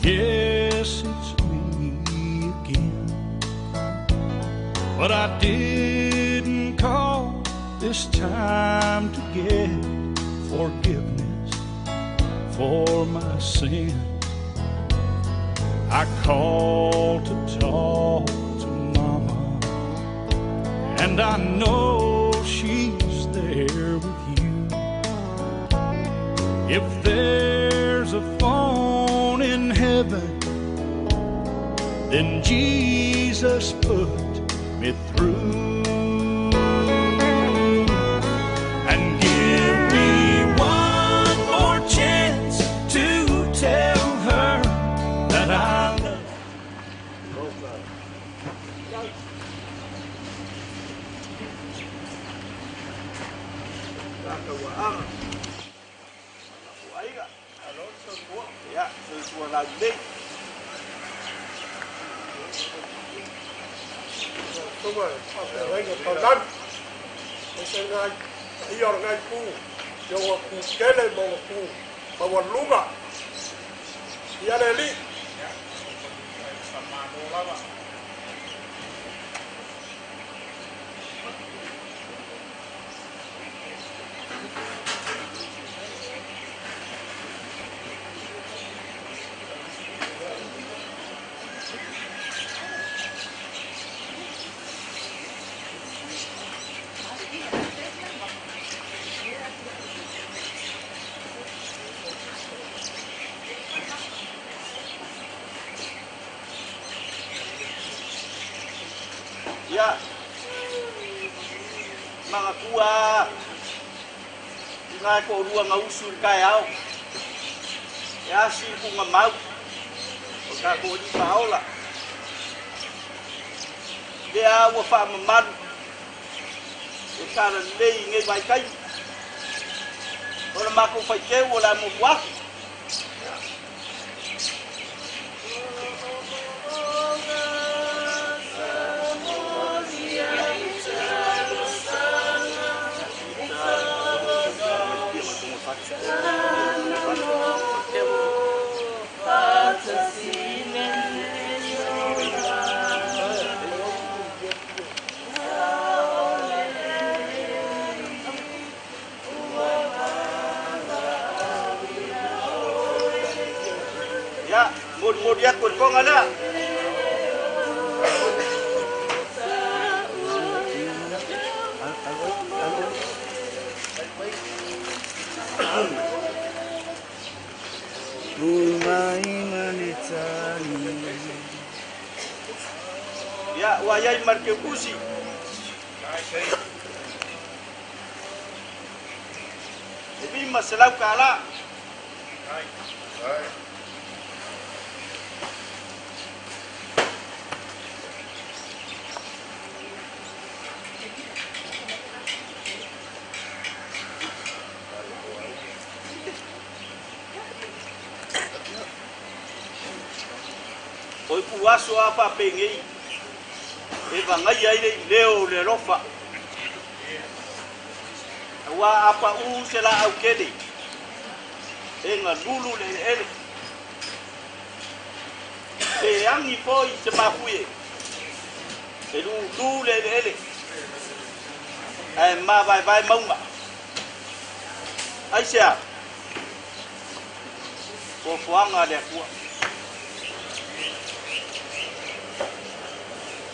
Yes, it's me again. But I didn't call this time to get forgiveness for my sin. I called to talk to Mama, and I know she's there with you. If there's a phone in heaven, then Jesus put me through. And give me one more chance to tell her that I love. Ya, mga kuha, nga ko rua nga usul kaya ao, ya si ku nga mau, o ka ko di paola, dia wa fa mamalu, e kara lei ngai vai kai, ora mako fai teu o la mo kuaku. Ya, mud-mud ya kung ala. Ya, wayay markekusi. Ebi masalau kala. Oi puaso apa pengei. E vangai ai le leo le lofa. Awa apa u se la au kele. E nga lulu le ele. E angi foi se mahuye. E lulu le ele. E ma vai vai maunga. Ai sea. Ko fuanga le kua.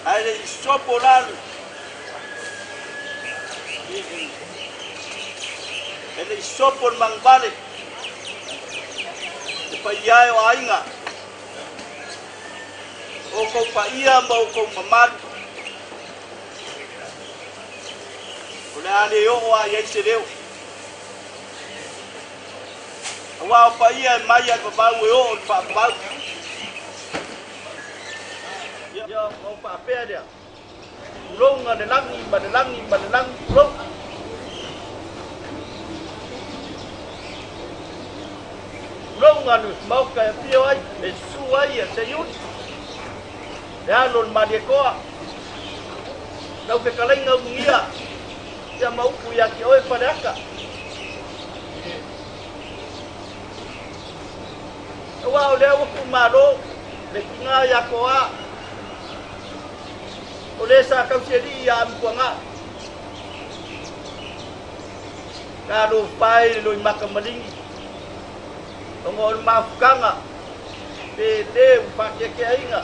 Ai le sopo lalu. Ele sopo mangbale. Te pai o ainga. O kou paia ma o kou mamalu. O le ale o a iai se leo. Awa o paia e mai a babau e o o le whaapau. Ya, o whaapea rea. Ulonga le langi, ma le langi, ma le langi, ulonga. Ulonga nu mauka e pio ai, e su ai e se yun. Le alo le maliekoa. Lau ke kalainga ungia. Ia maupu ia ki oe pareaka. Aua o lea ua tuumalo le tiga ia Toa, o le sa tausialii ia Amutuagaa. Talofa e le loimata maligi, ona o le mafutaga pe lē ua faateateaina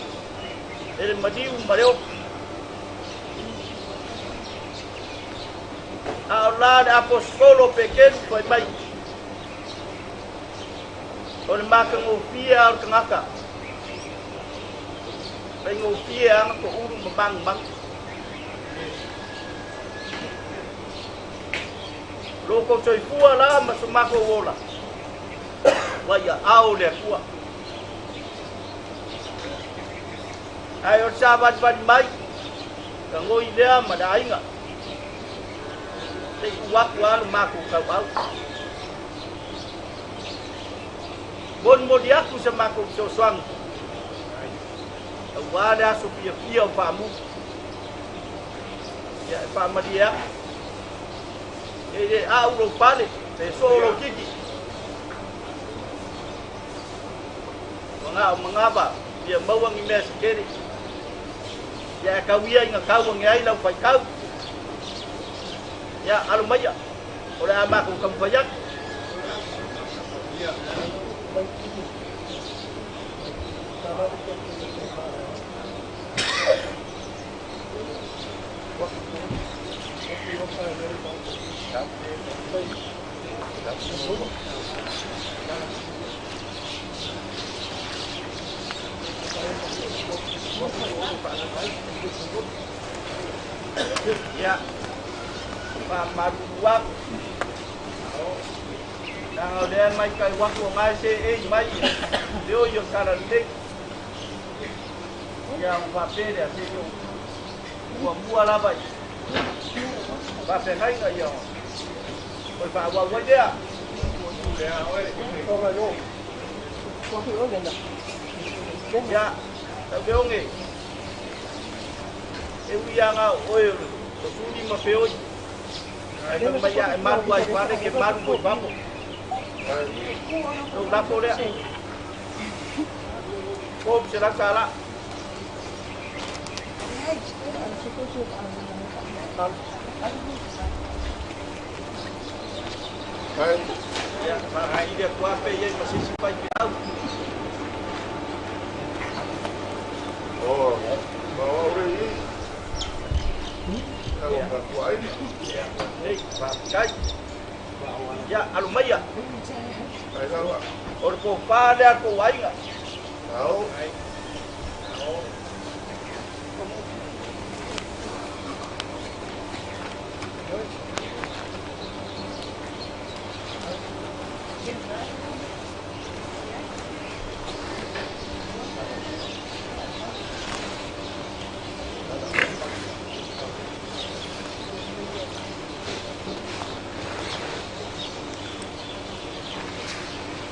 e le maliu ma le ofi. A o la le aposetolo o Petelu fai mai, o le matagofie a o le tagata, faigofie ana toulu ma magumanu. Lo tou soifua la ma so matou ola, ua i aao o le Atua. Ae o le savalivali mai, tagoi lea ma le aiga, se i tuu atu lava lo matou tauau. Molimoli atu se matou fesoasoani, aua le aso fiafia o faamu. Ia e faamalie atu, e le au lou fale, pe soo lou titi. Ua na o manava, ia maua ni mea se tele. Ia e tau ia ina tau ane ai lau faitau. Ia alo maia, o le a matou taumafai atu. Ia, faamalulu atu. Leaga o lea mai kai uafu o gae seei mai le oi o le Talalelei. Ia ua faapea lea se i ou muamua lava i faafeagaiga ia toe faaauau ai lea. Ia, Tauleoge, e ui lava na o oe o suli ma feoi, ae fai mai a e malu ai fale ke malu mo i fafo. Lou lafo lea. $300. Ia, faafesili atu lava pe i ai ma se isi faifeau. Ia, faafetai. Ia, alo maia. O le tofa lea a le tou aiga.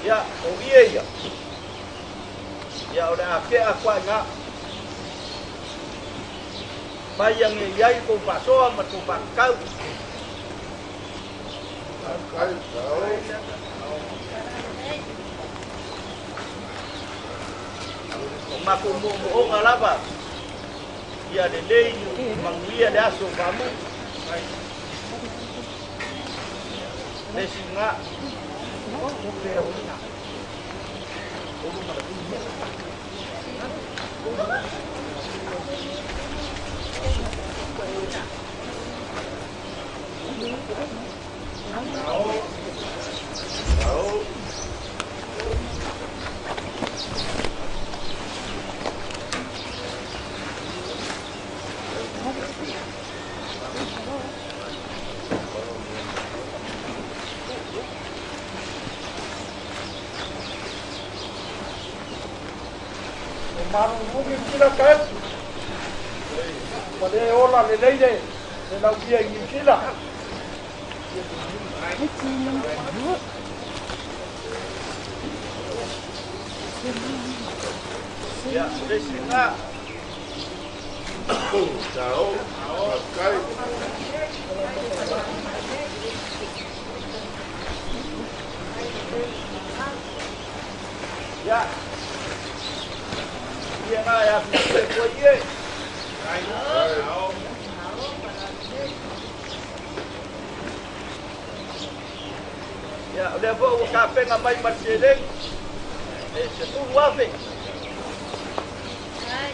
Ia, o ie ia. Ia, o le a tea atu ai i ina. Fai ane i ai tou faasoa ma tou faatatau. O matou moomooga lava, ia lelei manuia le aso o faamu. Le isi lena. O malulu Niu Sila taefu. Ua le ola lelei le lauia i Niu Sila. Ia, o le isi lena. Ia. Ia ngā e afi e kua ie. Ia, o lea foi ua kapena mai ma le seleni. E 10,000.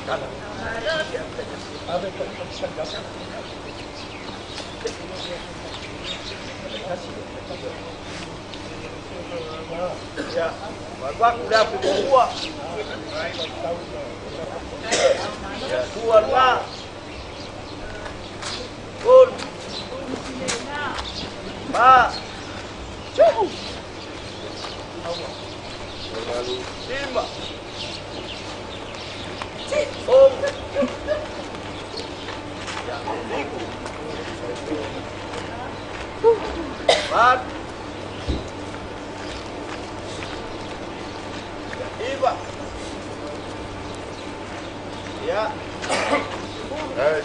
Kala. Ia, waku le afi muamua. Ia, tua lua. Tolu. Fa. Lima. Ono. Ia, fitu. Valo. Ia, iva. Ia, 10.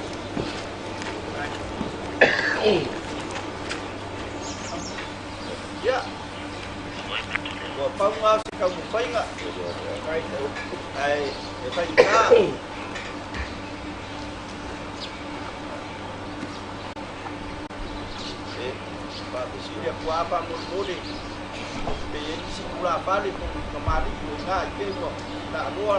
Ia, ua pau lena o se taumafaiga ae e faigata. E faafesili atu lava faamolemole pe i ai nisi tulafale po o ni tamalii o i ina i te i ua taaloa.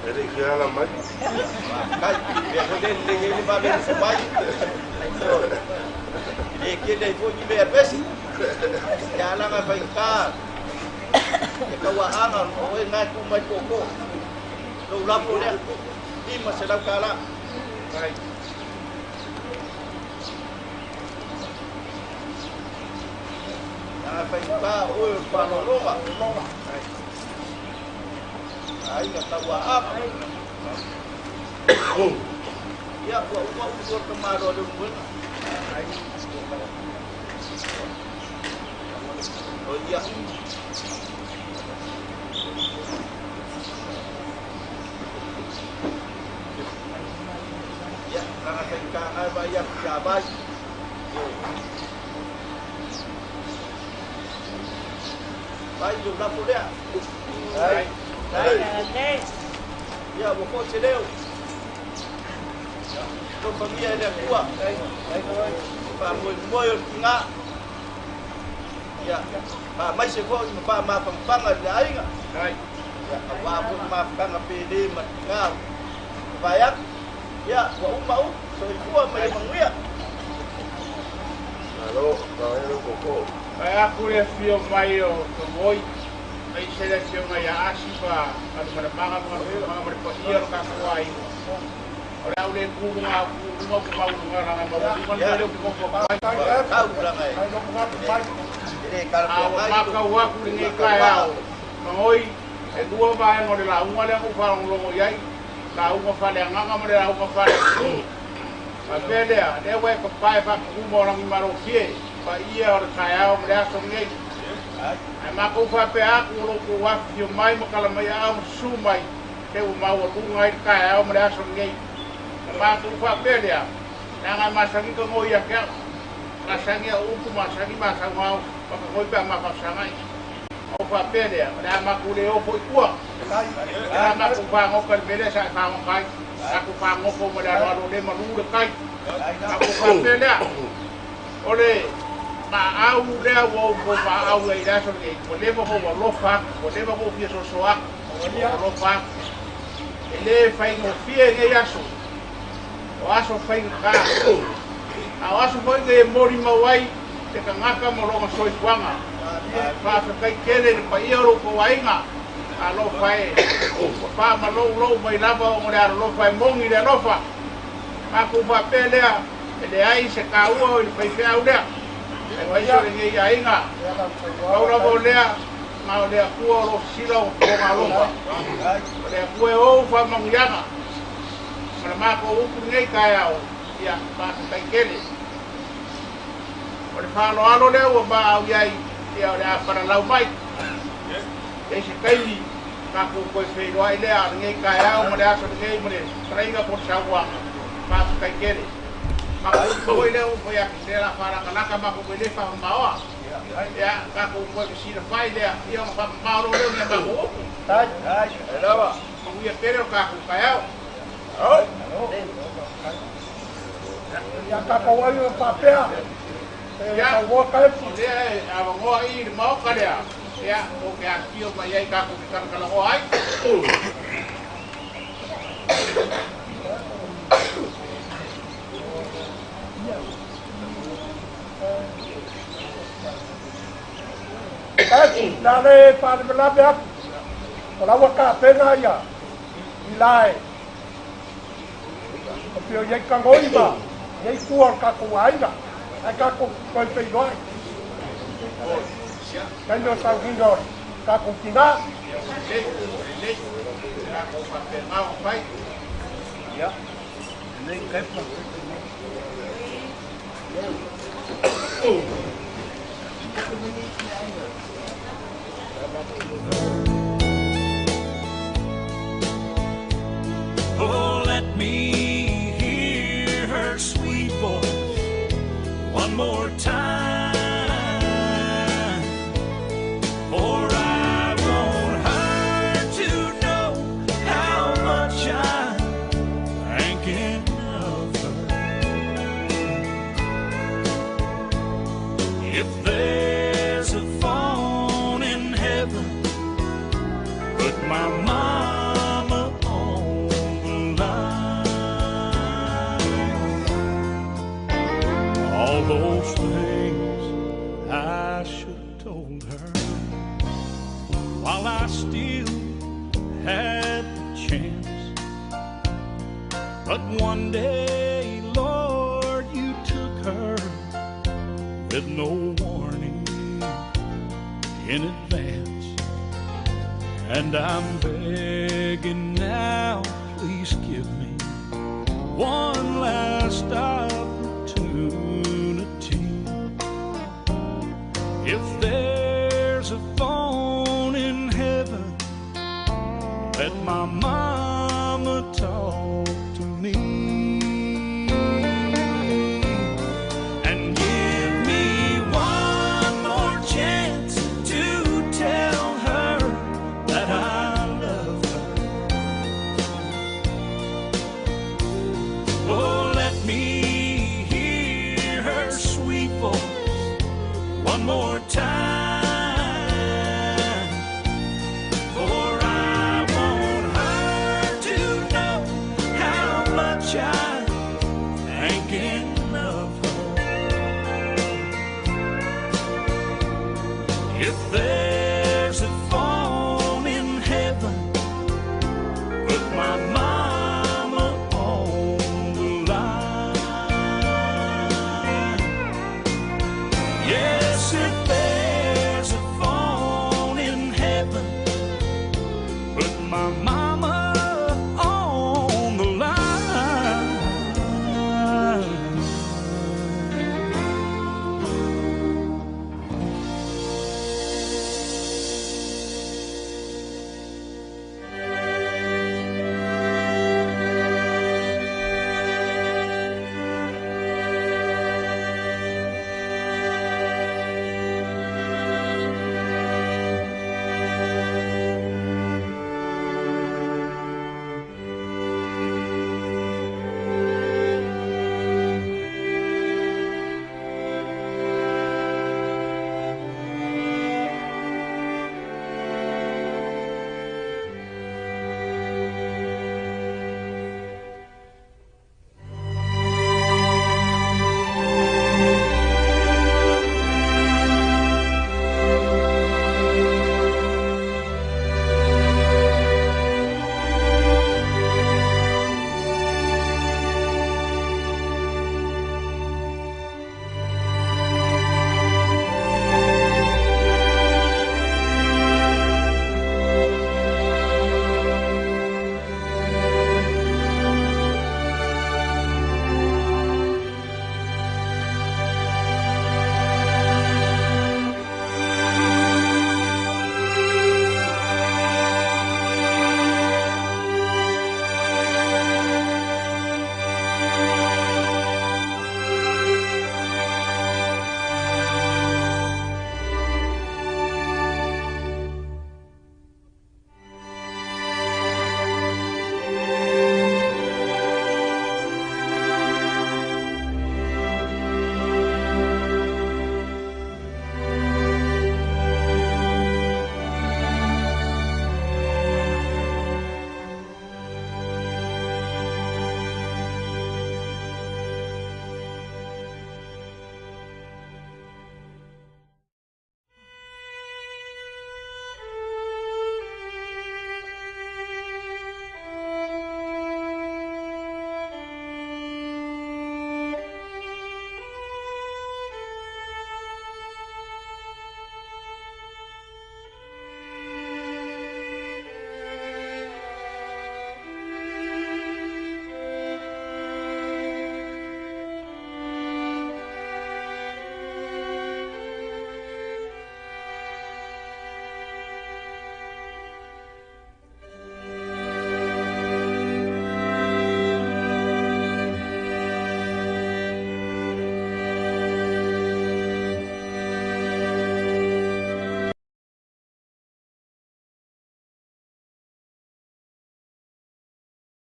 E le i fia ala mai. Faafetai. Mea foi lea e lelei ai le vave nofo mai. E le tele ai foi ni mea alu ese. Ia alaga e faigata e tauaaga ona o oe lena e tu mai tootoo. Lou lafo lea, $500. Leaga e faigata o oe o le faaaloaloga. Aiga tauaaga. Ia, ua uma upu o le tamaloa Leulumoega. O ia. Ia, leaga faigata lena e vaai atu ia Vai. Vai lou lafo lea. Ia, ua foi se leo. Alofagia e le Atua le faamoemoe o le tiga. Ia, faamaise foi ma faamafanafana i le aiga. Ia, aua foi le mafutaga pele ma le tiga o mavae atu. Ia, ua uma upu, soifua ma ia manuia. Malo, faafetai lou tootoo. Vae atu le afio mai o Tomoi, aemaise le afioga ia Asi ma Galumalemana ma Galumalemana ma le paia o le tatou aiga. O le a ou le tu i luga atu i luga ou te maualuga leaga e maualuga le mea lea ou te nofo atu ai. A ua matau atu i lenei taeao, Tomoi, e lua vaega o le lauga lea na ou faalogologo i ai, lauga faaleagaga ma le lauga faaleatunuu. Faapea lea, lea ua e papae faatuluma o lagimalofie, paia o le taeao ma le aso lenei. Ae matou faapea atu o lo outou afifio mai ma tala mai aao ma susu mai, se ua maualuga ai le taeao ma le aso lenei. Ona matou faapea lea, leaga e masani ka noi ia te au. Masani au upu, masani masauga au, makanoi pe a mafausagai. Ona ou faapea lea, o le a matou le o foi i tua. O le a matou fagota i le mea lea sa e fagota ai. Tatou fagofo ma le aloalo o lea e malu le tai. Matou faapea lea, o le maau lea ua outou maau ai i le aso lenei, ua leva ona ou alofa atu, ua leva ona ou fia soso atu, ua ou alofa atu. E le faigofie nei aso, o aso faigata, a o aso foi nei e molimau ai le tagata ma lona soifuaga. Faafetai tele i le paia o lo outou aiga, alofa e, ua faamaloulou mai lava ona o le alolofa e moni le alofa. Matou faapea lea, e leai se taua o i le faifeau lea, aemaise o lenei aiga. Pau lava o lea, na o le Atua o lo o sisila o lona alofa. O le Atua e ou faamanuiaga ma le matou upu lenei taeao, ia, faafetai tele. O le faaaloalo lea ua maau i ai, ia, o le a falalau mai. E i se taimi tatou toe feiloai lea, a o lenei taeao ma le aso lenei ma le fetalaiga po o le saunoaga, faafetai. Faafetai tele. Matou upu foi lea ua fai atu i lea la faalakalaka matou mai le faamamaoa. Ia, tatou toe fesilafai lea, ia ona faamamao loa lea o ni a matou upu. Manuia tele o tatou taeao. Ia tatou ai o faapea. E tauoa kaefu. O lea e avanoa i le Maota lea, ia, tou te afifio mai ai tatou te talatalanoa ai. Kaefu, le a le faalavelave atu. O la ua tapena ia i lae. O pio iai kagoi ma iai tua o le tatou aiga. Ae tatou toe feiloai. Taimi o sauniga o le tatou tina. Lelei, lelei, tatou faapena ona fai. Oh, let me hear her sweet voice one more time. For I want her to know how much I'm thinking of her. If there's a phone in heaven, put my mama on the line. All those things I should have told her while I still had the chance. But one day, Lord, you took her with no warning in advance. And I'm begging now, please give me one last opportunity. If there's a phone in heaven, let my